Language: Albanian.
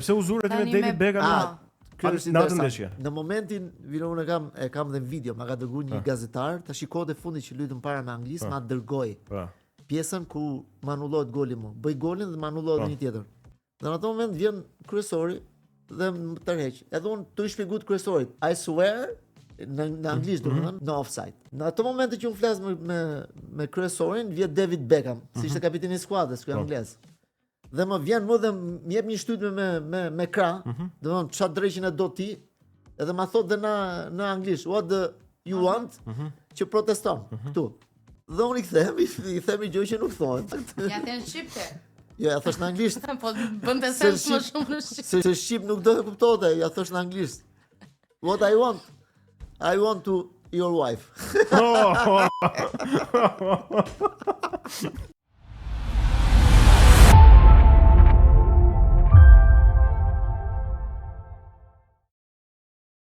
Pse u zure ti me Tani me- David Beckham? Ah, Kjo Atë- është në atë interesant. ndeshje. Në momentin, vino unë e kam e kam dhe në video, ma ka dërguar një gazetar, tash i kohët e fundit që luajtëm para me Anglisë, ma dërgoi Po. pjesën ku më anullohet goli mu. Bëj golin dhe më anullohet Po. një tjetër. Dhe në atë moment vjen kryesori dhe më tërheq. Edhe unë tu i shpjegu të kryesorit, I swear në anglisht domethënë, në offside. Në ato momente që unë flas me kryesorin, vjen David Beckham, si ishte kapiteni i skuadrës, ky anglez. Dhe më vjen më dhe më jep një shtyt me krah, domethënë çfarë dreqin e do ti, edhe ma thot dhe në anglisht, what the you want, që proteston këtu. Dhe unë i kthem, i them një gjë që nuk thohet. Ja the në shqip te. Jo, ja thosh në anglisht. Po bënte Se sens më shqip- shumë në shqip. Se shqip nuk do të kuptote, ja thosh në anglisht. What I want? I want to your wife. Oh!